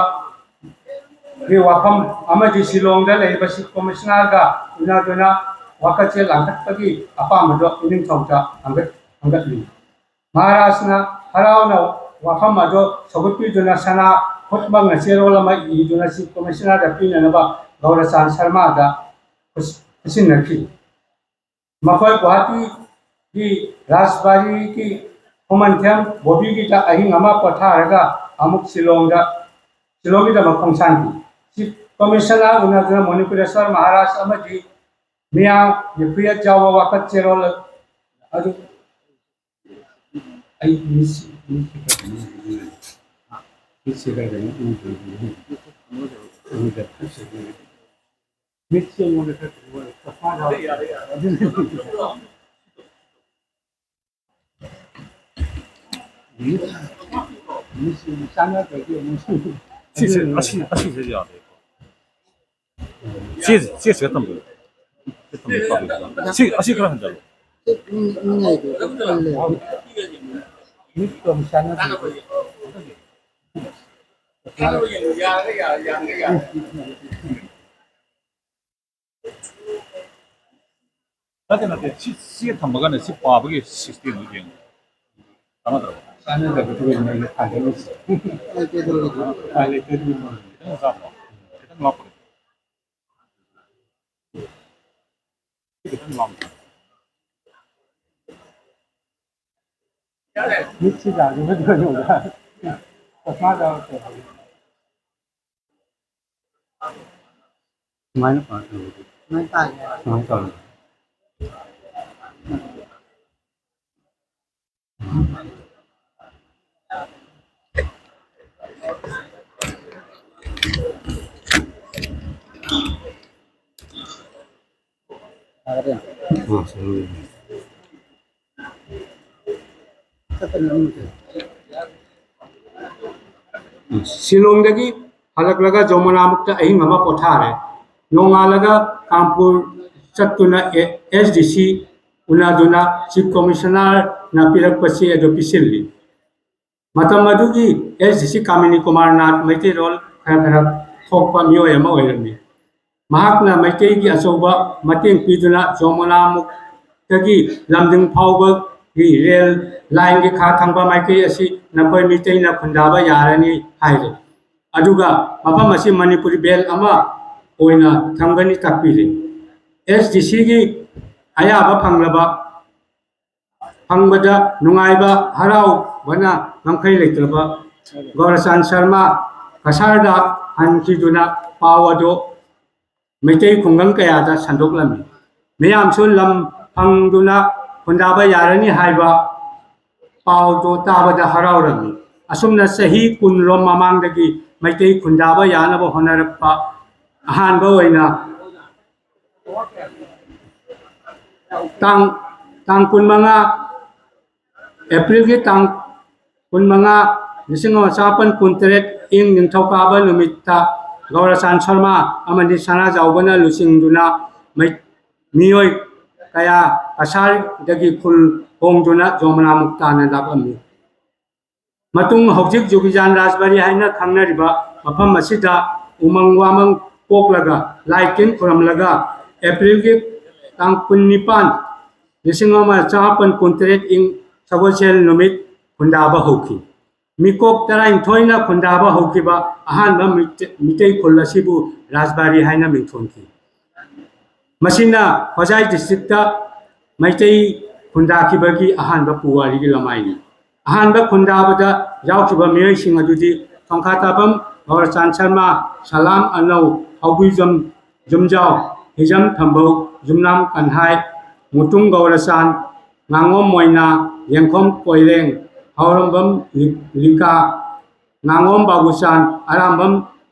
ꯒꯤ ꯋꯥꯐꯝ ꯑꯃꯗꯤ ꯁꯤꯂꯣꯡꯗ ꯂꯩꯔꯤꯕ ꯆꯤꯐ ꯀꯃꯤꯁꯅꯔꯒ ꯎꯅꯗꯨꯅ ꯋꯥꯀꯠꯆꯦ ꯂꯥꯡꯈꯠꯄꯒꯤ ꯑꯄꯥꯝꯕꯗꯣ ꯏꯅꯤꯡꯊꯧꯗ ꯍꯪꯒꯠ-, ꯍꯪꯒꯠꯂꯤ꯫ ꯃꯍꯥꯔꯥꯖꯅ ꯍꯔꯥꯎꯅ ꯋꯥꯐꯝ ꯑꯗꯨ ꯁꯧꯒꯠꯄꯤꯗꯨꯅ ꯁꯅꯥ ꯈꯨꯠꯃꯛꯅ ꯆꯦꯔꯣꯜ ꯑꯃ ꯏꯗꯨꯅ ꯆꯤꯐ ꯀꯃꯤꯁꯅꯔꯗ ꯄꯤꯅꯅꯕ ꯒꯧꯔꯆꯥꯟ ꯁꯔꯃꯥꯗ ꯈꯨꯠꯁꯤꯟꯅꯈꯤ꯫ ꯃꯈꯣꯏ ꯒꯨꯋꯥꯍꯥꯇꯤꯒꯤ ꯔꯥꯖꯕꯥꯔꯤꯒꯤ ꯈꯨꯃꯟꯊꯦꯝ ꯕꯣꯕꯤꯒꯤꯗ ꯑꯍꯤꯡ ꯑꯃ ꯄꯣꯊꯥꯔꯒ ꯑꯃꯨꯛ ꯁꯤꯂꯣꯡꯗ, ꯁꯤꯂꯣꯡꯒꯤꯗꯃꯛ ꯈꯣꯡꯁꯥꯟꯈꯤ꯫ ꯆꯤꯐ ꯀꯃꯤꯁꯅꯔ ꯎꯅꯗꯨꯅ ꯃꯣꯅꯤꯄꯨꯔꯦꯁ꯭ꯋꯔ ꯃꯍꯥꯔꯥꯖ ꯑꯃꯗꯤ ꯃꯤꯌꯥꯝ ꯌꯨꯐ꯭ꯔꯤꯌꯠ ꯌꯥꯎꯕ ꯋꯥꯀꯠ ꯆꯦꯔꯣꯜ ꯑꯗꯨ ꯑꯩ ꯃꯤꯠꯁꯤ, ꯃꯤꯠꯁꯤ ꯈꯔ ꯀꯩꯅꯣ ꯎꯗ꯭ꯔꯦ꯫ ꯎꯗ꯭ꯔꯦ꯫ ꯃꯤꯠꯁꯤ ꯑꯩꯉꯣꯟꯗ ꯈꯔ ꯀꯩꯅꯣ ꯑꯣꯏꯔꯦ꯫ ꯆꯁꯃꯥ ꯌꯥꯎꯔꯦ꯫ ꯃꯤꯠ, ꯃꯤꯠꯁꯤ ꯆꯥꯟꯅꯗ꯭ꯔꯗꯤ ꯑꯃꯨꯛ ꯁꯤꯁꯦ, ꯑꯁꯤ, ꯑꯁꯤꯁꯦ ꯌꯥꯗꯦꯀꯣ꯫ ꯁꯤ, ꯁꯤ, ꯁꯤꯒ ꯊꯝꯕꯤꯌꯨ꯫ ꯁꯤ ꯊꯝꯕꯤꯌꯨ, ꯊꯝꯕꯤꯌꯨ꯫ ꯁꯤ, ꯑꯁꯤ ꯈꯔ ꯍꯟꯖꯜꯂꯨ꯫ ꯃꯤ, ꯃꯤ ꯉꯥꯏꯕ ꯀꯜꯂꯦ꯫ ꯃꯤꯠꯇꯣ ꯑꯃꯨꯛ ꯆꯥꯟꯅꯗ꯭ꯔꯗꯤ꯫ ꯅꯠꯇꯦ, ꯅꯠꯇꯦ, ꯁꯤ, ꯁꯤ ꯊꯝꯃꯒꯅꯦ, ꯁꯤ ꯄꯥꯕꯒꯤ systemꯗꯨ ꯌꯦꯡꯉꯨ꯫ ꯀꯥꯟꯅꯗ꯭ꯔꯕ? ꯀꯥꯟꯅꯗꯕꯗꯨꯒꯤꯅꯦ ꯑꯩꯅ ꯊꯥꯡꯒꯠꯂꯤꯁꯦ꯫ ꯎꯄꯥꯏ ꯂꯩꯇꯕꯒꯤ꯫ ꯎꯄꯥꯏ ꯂꯩꯇꯕꯒꯤ꯫ ꯈꯤꯇꯪ ꯂꯥꯞꯄ꯭ꯔꯣ? ꯈꯤꯇꯪ ꯂꯥꯞꯄ꯭ꯔꯣ? ꯈꯤꯇꯪ ꯂꯥꯞꯄ꯭ꯔꯣ? ꯃꯤꯠꯁꯤ ꯌꯥꯗꯕꯗꯤ ꯑꯣꯏꯔꯝꯒꯗ꯭ꯔꯥ? ꯆꯁꯃꯥ ꯌꯥꯎꯔꯛꯇꯦ꯫ ꯁꯨꯃꯥꯏꯅ ꯄꯥ-, ꯁꯨꯃꯥꯏꯅ ꯄꯥꯒꯦ꯫ ꯁꯨꯃꯥꯏꯅ ꯇꯧꯔꯣ꯫ ꯌꯥꯒꯗ꯭ꯔꯥ? ꯑꯥ, ꯁꯦꯝꯂꯣ꯫ ꯁꯤꯂꯣꯡꯗꯒꯤ ꯍꯜꯂꯛꯂꯒ ꯖꯃꯨꯅꯥꯃꯨꯛꯇ ꯑꯍꯤꯡ ꯑꯃ ꯄꯣꯊꯥꯔꯦ꯫ ꯅꯣꯡꯉꯥꯜꯂꯒ ꯀꯥꯟꯄꯨꯔ ꯆꯠꯇꯨꯅ ꯑꯦ-, ꯑꯦꯁ ꯗꯤ ꯁꯤ ꯎꯅꯗꯨꯅ ꯆꯤꯐ ꯀꯃꯤꯁꯅꯔꯅ ꯄꯤꯔꯛꯄ ꯆꯦ ꯑꯗꯨ ꯄꯤꯁꯤꯜꯂꯤ꯫ ꯃꯇꯝ ꯑꯗꯨꯒꯤ ꯑꯦꯁ ꯗꯤ ꯁꯤ ꯀꯥꯃꯤꯅꯤ ꯀꯨꯃꯥꯔ ꯅꯥꯊ ꯃꯩꯇꯩꯂꯣꯟ ꯈꯔ ꯈꯔ ꯊꯣꯛꯄ ꯃꯤꯑꯣꯏ ꯑꯃ ꯑꯣꯏꯔꯝꯃꯤ꯫ ꯃꯍꯥꯛꯅ ꯃꯩꯇꯩꯒꯤ ꯑꯆꯧꯕ ꯃꯇꯦꯡ ꯄꯤꯗꯨꯅ ꯖꯣꯃꯣꯅꯥꯃꯨꯛꯇꯒꯤ ꯂꯝꯗꯤꯡ ꯐꯥꯎꯕꯒꯤ ꯔꯦꯜ ꯂꯥꯏꯟꯒꯤ ꯈꯥ ꯊꯪꯕ ꯃꯥꯏꯀꯩ ꯑꯁꯤ ꯅꯈꯣꯏ ꯃꯤꯇꯩꯅ ꯈꯨꯟꯗꯥꯕ ꯌꯥꯔꯅꯤ ꯍꯥꯏꯔꯦ꯫ ꯑꯗꯨꯒ ꯃꯐꯝ ꯑꯁꯤ ꯃꯅꯤꯄꯨꯔꯤ ꯕꯦꯜ ꯑꯃ ꯑꯣꯏꯅ ꯊꯝꯒꯅꯤ ꯇꯥꯛꯄꯤꯔꯦ꯫ ꯑꯦꯁ ꯗꯤ ꯁꯤꯒꯤ ꯑꯌꯥꯕ ꯐꯪꯂꯕ ꯐꯪꯕꯗ ꯅꯨꯡꯉꯥꯏꯕ ꯍꯔꯥꯎꯕꯅ ꯉꯝꯈꯩ ꯂꯩꯇ꯭ꯔꯕ ꯒꯧꯔꯆꯥꯟ ꯁꯔꯃ ꯀꯁꯥꯔꯗ ꯍꯟꯈꯤꯗꯨꯅ ꯄꯥꯎ ꯑꯗꯨ ꯃꯩꯇꯩ ꯈꯨꯡꯒꯪ ꯀꯌꯥꯗ ꯁꯟꯗꯣꯛꯂꯝꯃꯤ꯫ ꯃꯤꯌꯥꯝꯁꯨ ꯂꯝ ꯐꯪꯗꯨꯅ ꯈꯨꯟꯗꯥꯕ ꯌꯥꯔꯅꯤ ꯍꯥꯏꯕ ꯄꯥꯎꯗꯨ ꯇꯥꯕꯗ ꯍꯔꯥꯎꯔꯝꯃꯤ꯫ ꯑꯁꯨꯝꯅ ꯆꯍꯤ ꯀꯨꯟꯔꯣꯝ ꯃꯃꯥꯡꯗꯒꯤ ꯃꯩꯇꯩ ꯈꯨꯟꯗꯥꯕ ꯌꯥꯅꯕ ꯍꯣꯠꯅꯔꯛꯄ ꯑꯍꯥꯟꯕ ꯑꯣꯏꯅ ꯇꯥꯡ ꯇꯥꯡ ꯀꯨꯟꯃꯉꯥ, ꯑꯦꯄ꯭ꯔꯤꯜꯒꯤ ꯇꯥꯡ ꯀꯨꯟꯃꯉꯥ, ꯂꯤꯁꯤꯡ ꯑꯃ ꯆꯃꯥꯄꯟ ꯀꯨꯟꯇꯔꯦꯠ ꯏꯪ ꯅꯤꯡꯊꯧꯀꯥꯕ ꯅꯨꯃꯤꯠꯇ ꯒꯧꯔꯆꯥꯟ ꯁꯔꯃ ꯑꯃꯗꯤ ꯁꯅꯥꯖꯥꯎꯕꯅ ꯂꯨꯆꯤꯡꯗꯨꯅ ꯃꯩ- ꯃꯤꯑꯣꯏ ꯀꯌꯥ ꯀꯁꯥꯔꯗꯒꯤ ꯈꯨꯜ ꯍꯣꯡꯗꯨꯅ ꯖꯣꯃꯅꯥ ꯃꯨꯛꯇꯥꯅ ꯂꯥꯛꯂꯝꯃꯤ꯫ ꯃꯇꯨꯡ ꯍꯧꯖꯤꯛ ꯖꯨꯒꯤꯖꯥꯟ ꯔꯥꯖꯕꯥꯔꯤ ꯍꯥꯏꯅ ꯈꯪꯅꯔꯤꯕ ꯃꯐꯝ ꯑꯁꯤꯗ ꯎꯃꯪ ꯋꯥꯃꯪ ꯄꯣꯛꯂꯒ ꯂꯥꯏ ꯇꯤꯟ ꯈꯨꯔꯝꯂꯒ ꯑꯦꯄ꯭ꯔꯤꯜꯒꯤ ꯇꯥꯡ ꯀꯨꯟꯅꯤꯄꯥꯟ, ꯂꯤꯁꯤꯡ ꯑꯃ ꯆꯃꯥꯄꯟ ꯀꯨꯟꯇꯔꯦꯠ ꯏꯪ ꯁꯒꯣꯜꯁꯦꯜ ꯅꯨꯃꯤꯠ ꯈꯨꯟꯗꯥꯕ ꯍꯧꯈꯤ꯫ ꯃꯤꯀꯣꯛ ꯇꯔꯥꯅꯤꯊꯣꯏꯅ ꯈꯨꯟꯗꯥꯕ ꯍꯧꯈꯤꯕ ꯑꯍꯥꯟꯕ ꯃꯤꯇꯩ ꯈꯨꯜ ꯑꯁꯤꯕꯨ ꯔꯥꯖꯕꯥꯔꯤ ꯍꯥꯏꯅ ꯃꯤꯡꯊꯣꯟꯈꯤ꯫ ꯃꯁꯤꯅ ꯍꯣꯖꯥꯏ ꯗꯤꯁꯇ꯭ꯔꯤꯛꯇ ꯃꯩꯇꯩ ꯈꯨꯟꯗꯥꯈꯤꯕꯒꯤ ꯑꯍꯥꯟꯕ ꯄꯨꯋꯥꯔꯤꯒꯤ ꯂꯃꯥꯏꯅꯤ꯫ ꯑꯍꯥꯟꯕ ꯈꯨꯟꯗꯥꯕꯗ ꯌꯥꯎꯈꯤꯕ ꯃꯤꯑꯣꯏꯁꯤꯡ ꯑꯗꯨꯗꯤ ꯈꯣꯡꯈꯥꯇꯥꯕꯝ ꯒꯧꯔꯆꯥꯟ ꯁꯔꯃ, ꯁꯂꯥꯝ ꯑꯅꯧ, ꯍꯥꯎꯕꯤꯖꯝ ꯌꯨꯝꯖꯥꯎ, ꯍꯤꯖꯝ ꯊꯝꯕꯧ, ꯌꯨꯝꯅꯥꯝ ꯀꯟꯍꯥꯏ, ꯃꯨꯇꯨꯝ ꯒꯧꯔꯆꯥꯟ, ꯉꯥꯉꯣꯝ ꯃꯣꯏꯅꯥ, ꯌꯦꯡꯈꯣꯝ ꯀꯣꯏꯔꯦꯡ, ꯍꯥꯎꯔꯝꯕꯝ ꯂꯤꯀꯥ, ꯉꯥꯉꯣꯝ ꯕꯥꯕꯨꯆꯥꯟ, ꯑꯔꯥꯝꯕꯝ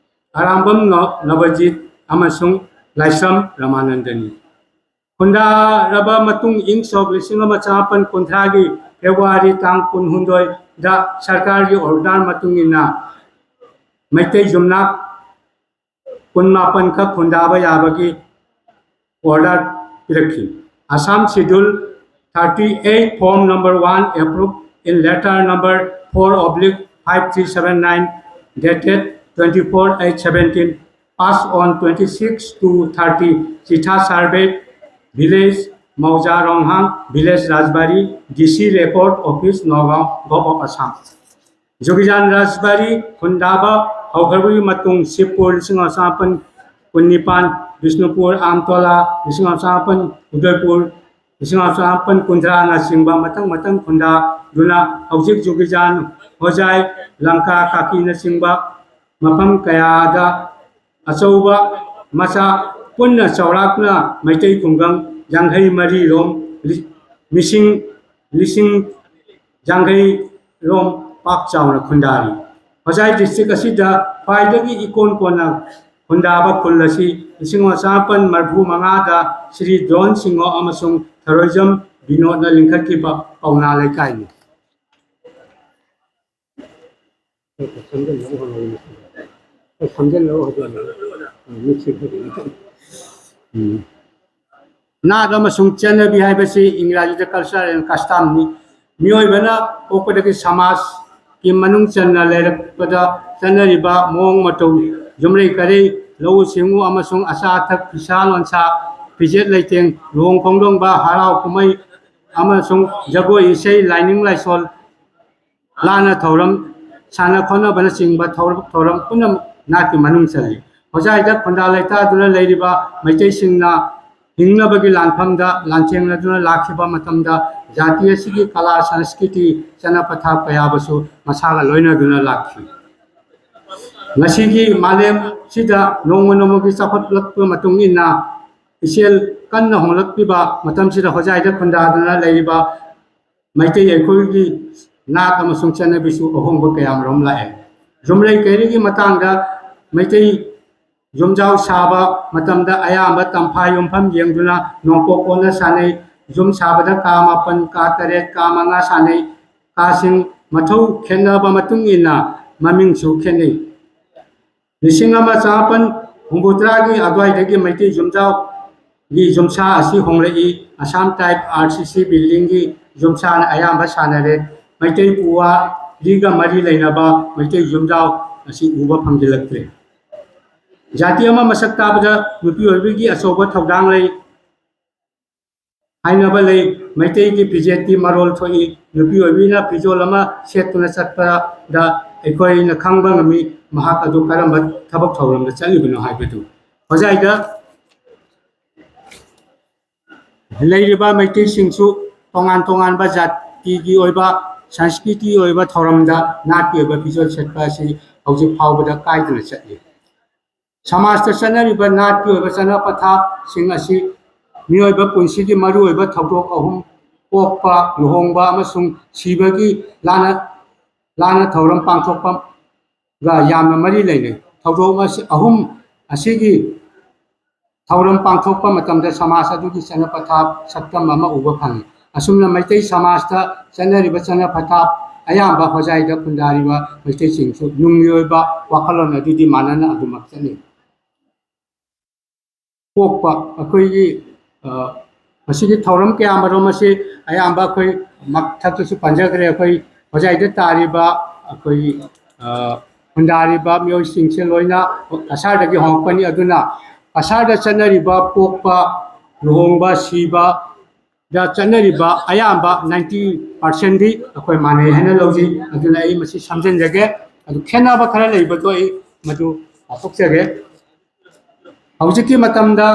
ꯑꯔꯥꯝꯕꯝ ꯅꯕꯖꯤꯠ ꯑꯃꯁꯨꯡ ꯂꯥꯏꯁ꯭ꯔꯝ ꯔꯃꯥꯅꯟꯗꯅꯤ꯫ ꯈꯨꯟꯗꯥꯔꯕ ꯃꯇꯨꯡ ꯏꯪ ꯁꯣꯛ ꯂꯤꯁꯤꯡ ꯑꯃ ꯆꯃꯥꯄꯟ ꯀꯨꯟꯊ꯭ꯔꯥꯒꯤ ꯐꯦꯕ꯭ꯔꯨꯋꯥꯔꯤ ꯇꯥꯡ ꯀꯨꯟꯍꯨꯝꯗꯣꯏꯗ ꯁꯔꯀꯥꯔꯒꯤ ꯑꯣꯔꯗꯔ ꯃꯇꯨꯡ ꯏꯟꯅ ꯃꯩꯇꯩ ꯌꯨꯝꯅꯥꯛ ꯀꯨꯟꯃꯥꯄꯟ ꯈꯛ ꯈꯨꯟꯗꯥꯕ ꯌꯥꯕꯒꯤ order ꯄꯤꯔꯛꯈꯤ꯫ Assam Schedule thirty-eight, form number one, approved in letter number four oblique five three seven nine, dated twenty-four eight seventeen, passed on twenty-six two thirty, Chitha Survey, village Mauja Ronghang, village Rajbari, D C record office, Nagaon, Govt of Assam. ꯖꯨꯒꯤꯖꯥꯟ ꯔꯥꯖꯕꯥꯔꯤ ꯈꯨꯟꯗꯥꯕ ꯍꯧꯈ꯭ꯔꯕꯒꯤ ꯃꯇꯨꯡ ꯁꯤꯕꯄꯨꯔ ꯂꯤꯁꯤꯡ ꯑꯃ ꯆꯃꯥꯄꯟ ꯀꯨꯟꯅꯤꯄꯥꯟ, ꯕꯤꯁꯅꯨꯄꯨꯔ, ꯑꯝꯇꯣꯂꯥ ꯂꯤꯁꯤꯡ ꯑꯃ ꯆꯃꯥꯄꯟ, ꯎꯗꯣꯏꯄꯨꯔ ꯂꯤꯁꯤꯡ ꯑꯃ ꯆꯃꯥꯄꯟ ꯀꯨꯟꯊ꯭ꯔꯥꯅꯆꯤꯡꯕ ꯃꯊꯪ ꯃꯊꯪ ꯈꯨꯟꯗꯥꯗꯨꯅ ꯍꯧꯖꯤꯛ ꯖꯨꯒꯤꯖꯥꯟ, ꯍꯣꯖꯥꯏ, ꯂꯪꯀꯥ, ꯀꯥꯀꯤꯅꯆꯤꯡꯕ ꯃꯐꯝ ꯀꯌꯥꯗ ꯑꯆꯧꯕ ꯃꯆꯥ ꯄꯨꯟꯅ ꯆꯥꯎꯔꯥꯛꯅ ꯃꯩꯇꯩ ꯈꯨꯡꯒꯪ ꯌꯥꯡꯈꯩ ꯃꯔꯤꯔꯣꯝ, ꯂꯤ-, ꯃꯤꯁꯤꯡ ꯂꯤꯁꯤꯡ ꯌꯥꯡꯈꯩ ꯔꯣꯝ ꯄꯥꯛ ꯆꯥꯎꯅ ꯈꯨꯟꯗꯥꯔꯤ꯫ ꯍꯣꯖꯥꯏ district ꯑꯁꯤꯗ ꯈ꯭ꯋꯥꯏꯗꯒꯤ ꯏꯀꯣꯟ ꯀꯣꯟꯅ ꯈꯨꯟꯗꯥꯕ ꯈꯨꯜ ꯑꯁꯤ ꯂꯤꯁꯤꯡ ꯑꯃ ꯆꯃꯥꯄꯟ ꯃꯔꯤꯐꯨ ꯃꯉꯥꯗ ꯁ꯭ꯔꯤ ꯗ꯭ꯔꯣꯟ ꯁꯤꯡꯍ ꯑꯃꯁꯨꯡ ꯊꯔꯣꯏꯖꯝ ꯕꯤꯅꯣꯗꯅ ꯂꯤꯡꯈꯠꯈꯤꯕ ꯄꯥꯎꯅꯥ ꯂꯩꯀꯥꯏꯅꯤ꯫ ꯎꯝ꯫ ꯅꯥꯠ ꯑꯃꯁꯨꯡ ꯆꯠꯅꯕꯤ ꯍꯥꯏꯕꯁꯤ ꯏꯪꯒ꯭ꯔꯥꯖꯤꯗ culture and customꯅꯤ꯫ ꯃꯤꯑꯣꯏꯕꯅ ꯄꯣꯛꯄꯗꯒꯤ ꯁꯃꯥꯖꯀꯤ ꯃꯅꯨꯡ ꯆꯟꯅ ꯂꯩꯔꯛꯄꯗ ꯆꯠꯅꯔꯤꯕ ꯃꯑꯣꯡ ꯃꯇꯧ, ꯌꯨꯝꯂꯩ ꯀꯩꯔꯩ, ꯂꯧꯎ ꯁꯤꯡꯎ ꯑꯃꯁꯨꯡ ꯑꯆꯥ ꯑꯊꯛ, ꯐꯤꯁꯥ ꯂꯣꯟꯁꯥ, ꯐꯤꯖꯦꯠ ꯂꯩꯇꯦꯡ, ꯂꯨꯍꯣꯡ ꯈꯣꯡꯗꯣꯡꯕ, ꯍꯔꯥꯎ ꯀꯨꯝꯍꯩ ꯑꯃꯁꯨꯡ ꯖꯒꯣꯏ ꯏꯁꯩ, ꯂꯥꯏꯅꯤꯡ ꯂꯥꯏꯁꯣꯜ, ꯂꯥꯟꯅ ꯊꯧꯔꯝ, ꯁꯥꯟꯅ ꯈꯣꯠꯅꯕꯅꯆꯤꯡꯕ ꯊꯧꯔꯝ, ꯊꯧꯔꯝ ꯄꯨꯝꯅꯃꯛ ꯅꯥꯠꯀꯤ ꯃꯅꯨꯡ ꯆꯜꯂꯤ꯫ ꯍꯣꯖꯥꯏꯗ ꯈꯨꯟꯗꯥ ꯂꯩꯇꯥꯗꯨꯅ ꯂꯩꯔꯤꯕ ꯃꯩꯇꯩꯁꯤꯡꯅ ꯍꯤꯡꯅꯕꯒꯤ ꯂꯥꯟꯐꯝꯗ ꯂꯥꯟꯊꯦꯡꯅꯗꯨꯅ ꯂꯥꯛꯈꯤꯕ ꯃꯇꯝꯗ ꯖꯥꯇꯤ ꯑꯁꯤꯒꯤ ꯀꯂꯥ, ꯁꯪꯁꯀ꯭ꯔꯤꯇꯤ, ꯆꯠꯅ ꯄꯊꯥꯞ ꯀꯌꯥꯕꯨꯁꯨ ꯃꯁꯥꯒ ꯂꯣꯏꯅꯗꯨꯅ ꯂꯥꯛꯈꯤ꯫ ꯉꯁꯤꯒꯤ ꯃꯥꯂꯦꯝꯁꯤꯗ ꯅꯣꯡꯃ ꯅꯣꯡꯃꯒꯤ ꯆꯥꯎꯈꯠꯂꯛꯄ ꯃꯇꯨꯡ ꯏꯟꯅ ꯏꯆꯦꯜ ꯀꯟꯅ ꯍꯣꯡꯂꯛꯂꯤꯕ ꯃꯇꯝꯁꯤꯗ ꯍꯣꯖꯥꯏꯗ ꯈꯨꯟꯗꯥꯗꯨꯅ ꯂꯩꯔꯤꯕ ꯃꯩꯇꯩ ꯑꯩꯈꯣꯏꯒꯤ ꯅꯥꯠ ꯑꯃꯁꯨꯡ ꯆꯠꯅꯕꯤꯁꯨ ꯑꯍꯣꯡꯕ ꯀꯌꯥ ꯃꯔꯨꯝ ꯂꯥꯛꯑꯦ꯫ ꯌꯨꯝꯂꯩ ꯀꯩꯔꯩꯒꯤ ꯃꯇꯥꯡꯗ ꯃꯩꯇꯩ ꯌꯨꯝꯖꯥꯎ ꯁꯥꯕ ꯃꯇꯝꯗ ꯑꯌꯥꯝꯕ ꯇꯝꯐꯥ ꯌꯨꯝꯐꯝ ꯌꯦꯡꯗꯨꯅ ꯅꯣꯡꯄꯣꯛ ꯑꯣꯟꯅ ꯁꯥꯅꯩ꯫ ꯌꯨꯝ ꯁꯥꯕꯗ ꯀꯥ ꯃꯥꯄꯟ, ꯀꯥ ꯇꯔꯦꯠ, ꯀꯥ ꯃꯉꯥ ꯁꯥꯅꯩ꯫ ꯀꯥꯁꯤꯡ ꯃꯊꯧ ꯈꯦꯠꯅꯕ ꯃꯇꯨꯡ ꯏꯟꯅ ꯃꯃꯤꯡꯁꯨ ꯈꯦꯠꯅꯩ꯫ ꯂꯤꯁꯤꯡ ꯑꯃ ꯆꯃꯥꯄꯟ ꯍꯨꯝꯐꯨꯇꯔꯥꯒꯤ ꯑꯗꯨꯋꯥꯏꯗꯒꯤ ꯃꯩꯇꯩ ꯌꯨꯝꯖꯥꯎ ꯒꯤ ꯌꯨꯝꯁꯥ ꯑꯁꯤ ꯍꯣꯡꯂꯛꯏ꯫ ꯑꯁꯥꯝ ꯇꯥꯏꯞ ꯑꯥꯔ ꯁꯤ ꯁꯤ ꯕꯤꯜꯗꯤꯡꯒꯤ ꯌꯨꯝꯁꯥꯅ ꯑꯌꯥꯝꯕ ꯁꯥꯟꯅꯔꯦ꯫ ꯃꯩꯇꯩ ꯄꯨꯋꯥꯔꯤꯒ ꯃꯔꯤ ꯂꯩꯅꯕ ꯃꯩꯇꯩ ꯌꯨꯝꯖꯥꯎ ꯑꯁꯤ ꯎꯕ ꯐꯪꯖꯤꯜꯂꯛꯇ꯭ꯔꯦ꯫ ꯖꯥꯇꯤ ꯑꯃ ꯃꯁꯛ ꯇꯥꯕꯗ ꯅꯨꯄꯤ ꯑꯣꯏꯕꯒꯤ ꯑꯆꯧꯕ ꯊꯧꯗꯥꯡ ꯂꯩ ꯍꯥꯏꯅꯕ ꯂꯩ꯫ ꯃꯩꯇꯩꯒꯤ ꯐꯤꯖꯦꯠꯇꯤ ꯃꯔꯣꯜ ꯊꯣꯛꯏ꯫ ꯅꯨꯄꯤ ꯑꯣꯏꯕꯤꯅ ꯐꯤꯖꯣꯜ ꯑꯃ ꯁꯦꯠꯇꯨꯅ ꯆꯠꯄꯗ ꯑꯩꯈꯣꯏꯅ ꯈꯪꯕ ꯉꯝꯃꯤ ꯃꯍꯥꯛ ꯑꯗꯨ ꯀꯔꯝꯕ ꯊꯕꯛ ꯊꯧꯔꯝꯗ ꯆꯠꯂꯤꯕꯅꯣ ꯍꯥꯏꯕꯗꯨ꯫ ꯍꯣꯖꯥꯏꯗ ꯂꯩꯔꯤꯕ ꯃꯩꯇꯩꯁꯤꯡꯁꯨ ꯇꯣꯉꯥꯟ ꯇꯣꯉꯥꯟꯕ ꯖꯥꯇꯤꯒꯤ ꯑꯣꯏꯕ, ꯁꯪꯁꯀ꯭ꯔꯤꯇꯤ ꯑꯣꯏꯕ ꯊꯧꯔꯝꯗ ꯅꯥꯠꯀꯤ ꯑꯣꯏꯕ ꯐꯤꯖꯣꯜ ꯁꯦꯠꯄ ꯑꯁꯤ ꯍꯧꯖꯤꯛ ꯐꯥꯎꯕꯗ ꯀꯥꯏꯗꯅ ꯆꯠꯂꯤ꯫ ꯁꯃꯥꯖꯇ ꯆꯠꯅꯔꯤꯕ ꯅꯥꯠꯀꯤ ꯑꯣꯏꯕ ꯆꯠꯅ ꯄꯊꯥꯞꯁꯤꯡ ꯑꯁꯤ ꯃꯤꯑꯣꯏꯕ ꯄꯨꯟꯁꯤꯒꯤ ꯃꯔꯨꯑꯣꯏꯕ ꯊꯧꯗꯣꯛ ꯑꯍꯨꯝ, ꯄꯣꯛꯄ, ꯂꯨꯍꯣꯡꯕ ꯑꯃꯁꯨꯡ ꯁꯤꯕꯒꯤ ꯂꯥꯟꯅ, ꯂꯥꯟꯅ ꯊꯧꯔꯝ ꯄꯥꯡꯊꯣꯛꯄꯒ ꯌꯥꯝꯅ ꯃꯔꯤ ꯂꯩꯅꯩ꯫ ꯊꯧꯗꯣꯛ ꯑꯁꯤ, ꯑꯍꯨꯝ ꯑꯁꯤꯒꯤ ꯊꯧꯔꯝ ꯄꯥꯡꯊꯣꯛꯄ ꯃꯇꯝꯗ ꯁꯃꯥꯖ ꯑꯗꯨꯒꯤ ꯆꯠꯅ ꯄꯊꯥꯞ ꯁꯛꯇꯝ ꯑꯃ ꯎꯕ ꯐꯪꯏ꯫ ꯑꯁꯨꯝꯅ ꯃꯩꯇꯩ ꯁꯃꯥꯖꯇ ꯆꯠꯅꯔꯤꯕ ꯆꯠꯅ ꯄꯊꯥꯞ ꯑꯌꯥꯝꯕ ꯍꯣꯖꯥꯏꯗ ꯈꯨꯟꯗꯥꯔꯤꯕ ꯃꯩꯇꯩꯁꯤꯡꯁꯨ ꯅꯨꯡꯒꯤ ꯑꯣꯏꯕ ꯋꯥꯈꯜꯂꯣꯟ ꯑꯗꯨꯗꯤ ꯃꯥꯟꯅꯅ ꯑꯗꯨꯃꯛ ꯆꯠꯅꯩ꯫ ꯄꯣꯛꯄ ꯑꯩꯈꯣꯏꯒꯤ, ꯑ, ꯃꯁꯤꯒꯤ ꯊꯧꯔꯝ ꯀꯌꯥ ꯃꯔꯨꯝ ꯑꯁꯤ ꯑꯌꯥꯝꯕ ꯑꯩꯈꯣꯏ ꯃꯊꯛꯇꯁꯨ ꯄꯟꯖꯈ꯭ꯔꯦ, ꯑꯩꯈꯣꯏ ꯍꯣꯖꯥꯏꯗ ꯇꯥꯔꯤꯕ, ꯑꯩꯈꯣꯏꯒꯤ, ꯑ, ꯈꯨꯟꯗꯥꯔꯤꯕ ꯃꯤꯑꯣꯏꯁꯤꯡꯁꯦ ꯂꯣꯏꯅ ꯀꯁꯥꯔꯗꯒꯤ ꯍꯧꯔꯛꯄꯅꯤ꯫ ꯑꯗꯨꯅ ꯀꯁꯥꯔꯗ ꯆꯠꯅꯔꯤꯕ ꯄꯣꯛꯄ, ꯂꯨꯍꯣꯡꯕ, ꯁꯤꯕꯗ ꯆꯠꯅꯔꯤꯕ ꯑꯌꯥꯝꯕ ninety percentꯗꯤ ꯑꯩꯈꯣꯏ ꯃꯥꯟꯅꯩ ꯍꯥꯏꯅ ꯂꯧꯖꯩ꯫ ꯑꯗꯨꯅ ꯑꯩ ꯃꯁꯤ ꯁꯝꯖꯤꯟꯖꯒꯦ꯫ ꯑꯗꯨ ꯈꯦꯠꯅꯕ ꯈꯔ ꯂꯩꯕꯗꯣ ꯑꯩ ꯃꯗꯨ ꯂꯥꯎꯊꯣꯛꯆꯒꯦ꯫ ꯍꯧꯖꯤꯛꯀꯤ ꯃꯇꯝꯗ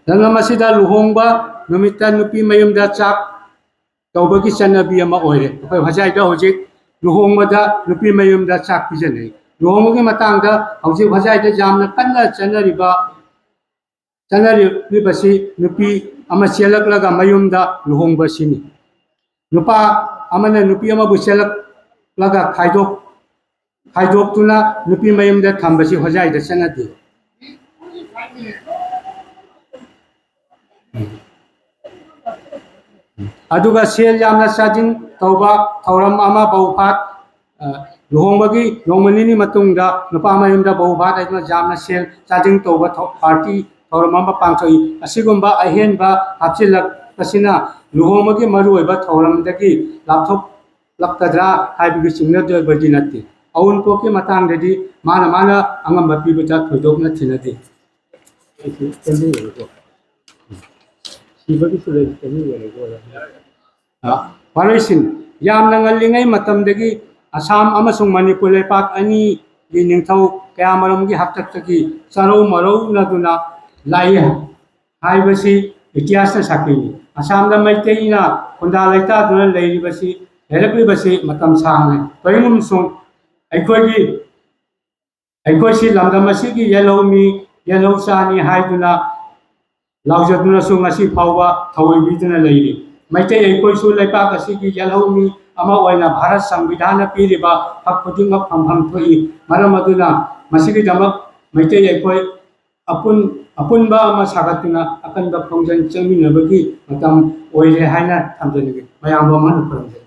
ꯂꯝꯗꯝ ꯑꯁꯤꯗ ꯂꯨꯍꯣꯡꯕ ꯅꯨꯃꯤꯠꯇ ꯅꯨꯄꯤ ꯃꯌꯨꯝꯗ ꯆꯥꯛ ꯇꯧꯕꯒꯤ ꯆꯠꯅꯕꯤ ꯑꯃ ꯑꯣꯏꯔꯦ꯫ ꯑꯩꯈꯣꯏ ꯍꯣꯖꯥꯏꯗ ꯍꯧꯖꯤꯛ ꯂꯨꯍꯣꯡꯕꯗ ꯅꯨꯄꯤ ꯃꯌꯨꯝꯗ ꯆꯥꯛ ꯄꯤꯖꯅꯩ꯫ ꯂꯨꯍꯣꯡꯕꯒꯤ ꯃꯇꯥꯡꯗ ꯍꯧꯖꯤꯛ ꯍꯣꯖꯥꯏꯗ ꯌꯥꯝꯅ ꯀꯟꯅ ꯆꯠꯅꯔꯤꯕ, ꯆꯠꯅꯔꯤꯕꯁꯤ ꯅꯨꯄꯤ ꯑꯃ ꯆꯦꯜꯂꯛꯂꯒ ꯃꯌꯨꯝꯗ ꯂꯨꯍꯣꯡꯕꯁꯤꯅꯤ꯫ ꯅꯨꯄꯥ ꯑꯃꯅ ꯅꯨꯄꯤ ꯑꯃꯕꯨ ꯆꯦꯜꯂꯛꯂꯒ ꯈꯥꯏꯗꯣꯛ-, ꯈꯥꯏꯗꯣꯛꯇꯨꯅ ꯅꯨꯄꯤ ꯃꯌꯨꯝꯗ ꯊꯝꯕꯁꯤ ꯍꯣꯖꯥꯏꯗ ꯆꯠꯅꯗꯦ꯫ ꯑꯗꯨꯒ ꯁꯦꯜ ꯌꯥꯝꯅ ꯆꯥꯗꯤꯡ ꯇꯧꯕ ꯊꯧꯔꯝ ꯑꯃ ꯕꯍꯨ ꯐꯥꯠ, ꯑ, ꯂꯨꯍꯣꯡꯕꯒꯤ ꯅꯣꯡꯃ ꯅꯤꯅꯤ ꯃꯇꯨꯡꯗ ꯅꯨꯄꯥ ꯃꯌꯨꯝꯗ ꯕꯍꯨ ꯐꯥꯠ ꯍꯥꯏꯗꯨꯅ ꯌꯥꯝꯅ ꯁꯦꯜ ꯆꯥꯗꯤꯡ ꯇꯧꯕ ꯊꯧ-, party ꯊꯧꯔꯝ ꯑꯃ ꯄꯥꯡꯊꯣꯛꯏ꯫ ꯑꯁꯤꯒꯨꯝꯕ ꯑꯍꯦꯟꯕ ꯍꯥꯞꯆꯤꯜꯂꯛꯄꯁꯤꯅ ꯂꯨꯍꯣꯡꯕꯒꯤ ꯃꯔꯨꯑꯣꯏꯕ ꯊꯧꯔꯝꯗꯒꯤ ꯂꯥꯞꯊꯣꯛꯂꯛꯀꯗ꯭ꯔꯥ ꯍꯥꯏꯕꯒꯤ ꯆꯤꯡꯅꯗꯕꯗꯤ ꯅꯠꯇꯦ꯫ ꯑꯎꯟꯄꯣꯠꯀꯤ ꯃꯇꯥꯡꯗꯗꯤ ꯃꯥꯅ ꯃꯥꯅ ꯑꯉꯝꯕ ꯄꯤꯕꯗ ꯊꯣꯏꯗꯣꯛꯅ ꯊꯤꯅꯗꯦ꯫ ꯁꯤꯕꯒꯤꯁꯨ ꯂꯩ, ꯆꯍꯤ ꯂꯩꯔꯒ ꯑꯣꯏꯔꯝꯅꯤ꯫ ꯑ, ꯋꯥꯔꯣꯏꯁꯤꯟ, ꯌꯥꯝꯅ ꯉꯜꯂꯤꯉꯩ ꯃꯇꯝꯗꯒꯤ ꯑꯁꯥꯝ ꯑꯃꯁꯨꯡ ꯃꯅꯤꯄꯨꯔ ꯂꯩꯄꯥꯛ ꯑꯅꯤꯒꯤ ꯅꯤꯡꯊꯧ ꯀꯌꯥꯃꯔꯨꯝꯒꯤ ꯍꯥꯛꯇꯛꯇꯒꯤ ꯆꯔꯧ ꯃꯔꯧꯅꯗꯨꯅ ꯂꯥꯛꯏ ꯍꯥꯏꯕꯁꯤ ꯏꯇꯤꯍꯥꯁꯅ ꯁꯥꯈꯤꯅꯤ꯫ ꯑꯁꯥꯝꯗ ꯃꯩꯇꯩꯅ ꯈꯨꯟꯗꯥ ꯂꯩꯇꯥꯗꯨꯅ ꯂꯩꯔꯤꯕꯁꯤ, ꯂꯩꯔꯛꯂꯤꯕꯁꯤ ꯃꯇꯝ ꯁꯥꯡꯅ꯫ ꯀꯔꯤꯒꯨꯝꯕꯁꯨꯡ ꯑꯩꯈꯣꯏꯒꯤ, ꯑꯩꯈꯣꯏꯁꯤ ꯂꯝꯗꯝ ꯑꯁꯤꯒꯤ ꯌꯦꯜꯍꯧꯃꯤ, ꯌꯦꯜꯍꯧ ꯆꯥꯅꯤ ꯍꯥꯏꯗꯨꯅ ꯂꯥꯎꯖꯗꯨꯅꯁꯨ ꯉꯁꯤ ꯐꯥꯎꯕ ꯊꯧꯑꯣꯏꯕꯤꯗꯨꯅ ꯂꯩꯔꯤ꯫ ꯃꯩꯇꯩ ꯑꯩꯈꯣꯏꯁꯨ ꯂꯩꯄꯥꯛ ꯑꯁꯤꯒꯤ ꯌꯦꯜꯍꯧꯃꯤ ꯑꯃ ꯑꯣꯏꯅ ꯚꯥꯔꯠ ꯁꯪꯕꯤꯙꯥꯟꯅ ꯄꯤꯔꯤꯕ ꯍꯛ ꯈꯨꯗꯤꯡꯃꯛ ꯐꯪꯐꯝ ꯊꯣꯛꯏ꯫ ꯃꯔꯝ ꯑꯗꯨꯅ ꯃꯁꯤꯒꯤꯗꯃꯛ ꯃꯩꯇꯩ ꯑꯩꯈꯣꯏ ꯑꯄꯨꯟ-, ꯑꯄꯨꯟꯕ ꯑꯃ ꯁꯥꯒꯠꯇꯨꯅ ꯑꯀꯟꯕ ꯈꯣꯡꯖꯪ ꯆꯪꯃꯤꯟꯅꯕꯒꯤ ꯃꯇꯝ ꯑꯣꯏꯔꯦ ꯍꯥꯏꯅ ꯊꯝꯖꯅꯤꯡꯏ꯫ ꯃꯌꯥꯝꯕꯨ ꯑꯃꯨꯛ ꯍꯟꯅ ꯈꯨꯔꯨꯝꯖꯔꯤ꯫